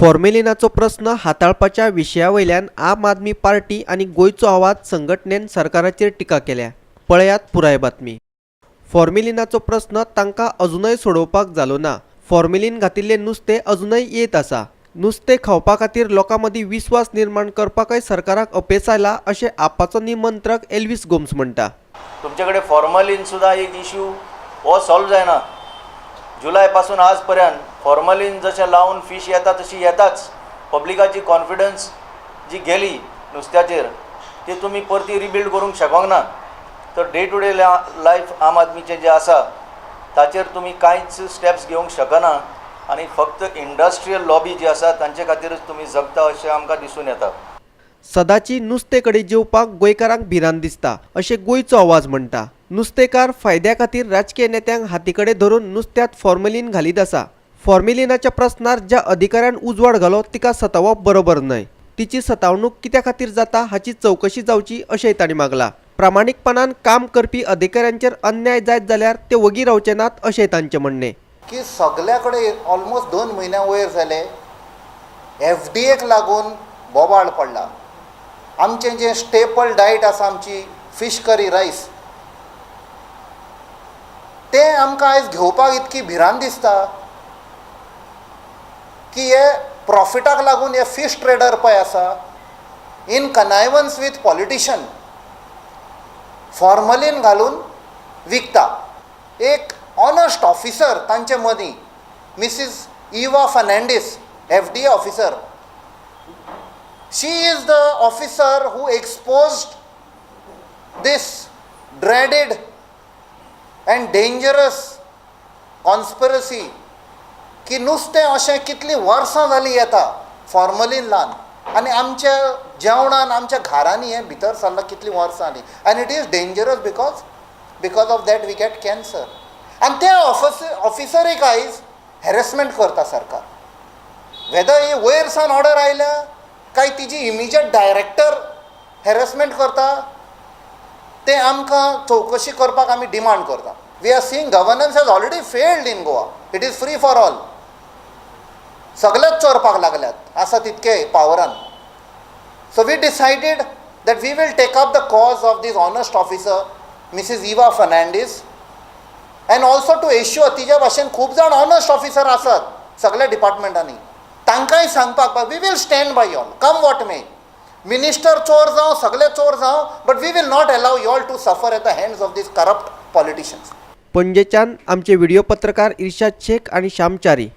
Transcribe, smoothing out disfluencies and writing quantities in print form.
फॉर्मेलिनाचो प्रस्न हाताळपाच्या विशया वयल्यान आम आदमी पार्टी आनी गोंयचो आवाज संघटनेन सरकाराचेर टिका केल्या. पळयात पुराय बातमी. फॉर्मेलिनाचो प्रस्न तांकां अजुनय सोडोवपाक जालो ना. फॉर्मेलीन घातिल्लें नुस्तें अजुनय येत आसा. नुस्तें खावपा खातीर लोकां मदीं विस्वास निर्माण करपाकय सरकाराक अपेस आयला अशें आपाचो निमंत्रक एल्वीस गोम्स म्हणटा. तुमचे कडेन फॉर्मलीन सुद्दां एक इशू हो सॉल्व जायना. जुलय पासून आज पर्यंत फॉर्मलीन जशें लावन फीश येता तशी येताच. पब्लिकाची कॉन्फिडन्स जी गेली नुस्त्याचेर, ती तुमी परती रिबिल्ड करूंक शकोंक ना. तर डे टू डे लायफ आम आदमीचें जें आसा, ताचेर तुमी कांयच स्टेप्स घेवंक शकना आनी फक्त इंडस्ट्रियल लॉबी जी आसा, तांचे खातीरच तुमी जगता अशें आमकां दिसून येता. सदाची नुस्तें कडी जेवपाक गोंयकारांक भिरांत दिसता अशें गोंयचो आवाज म्हणटा. नुस्तेकार फायद्या खातीर राजकीय नेत्यांक हाती कडेन धरून नुस्त्यांत फॉर्मेलीन घालीत आसा. फॉर्मेलिनाच्या प्रस्नार ज्या अधिकाऱ्यान उजवाड घालो, तिका सतावप बरोबर न्हय. तिची सतावणूक कित्या खातीर जाता, हाची चवकशी जावची अशेंय तांणी मागला. प्रामाणीकपणान काम करपी अधिकाऱ्यांचेर अन्याय जायत जाल्यार ते वगी रावचे नात अशेंय तांचें म्हणणें. की सगल्या कडेन ऑलमोस्ट 2 म्हयन्या वयर जाले, एफडीएक लागून बोवाळ पडला. आमचें जें स्टेपल डायट आसा, आमची फीश करी रायस, तें आमकां आयज घेवपाक इतकी भिरांत दिसता की हे प्रॉफिटाक लागून हे फीश ट्रेडर पळय आसा, in connivance with politician formalin घालून विकता. एक ऑनस्ट ऑफिसर तांचे मदीं, मिसीस Eva Fernandes, FDA officer, she is the officer who exposed this dreaded and dangerous conspiracy की नुस्तें अशें कितलीं वर्सां जालीं येता फॉर्मलीन लावन आनी आमच्या जेवणान, आमच्या घरांनी हें भितर सरलां कितलीं वर्सां जालीं आनी it is dangerous because of that we get cancer. आनी त्या ऑफिसरीक आयज हॅरेसमेंट करता सरकार. वेदर ही वयर सावन ऑर्डर आयल्या काय तिजी इमिजिएट डायरेक्टर हॅरेसमेंट करता, तें आमकां चवकशी करपाक आमी डिमांड करता. We are seeing governance has already failed in Goa. It is free for all. सगळेच चोरपाक लागल्यात आसा तितके पावरान. So we decided that we will take up the cause of this honest officer, Mrs. Eva Fernandes, and also to assure तिच्या भाशेन खूब जाण honest officer आसात सगळ्या डिपार्टमेंटांनी, तांकांय सांगपाक, we will stand by y'all, come what may. Minister चोर जावं, सगळे चोर जावं, but we will not allow y'all to suffer at the hands of these corrupt politicians. पणजेच्यान आमचे व्हिडिओ पत्रकार इर्शाद शेख आनी श्यामचारी.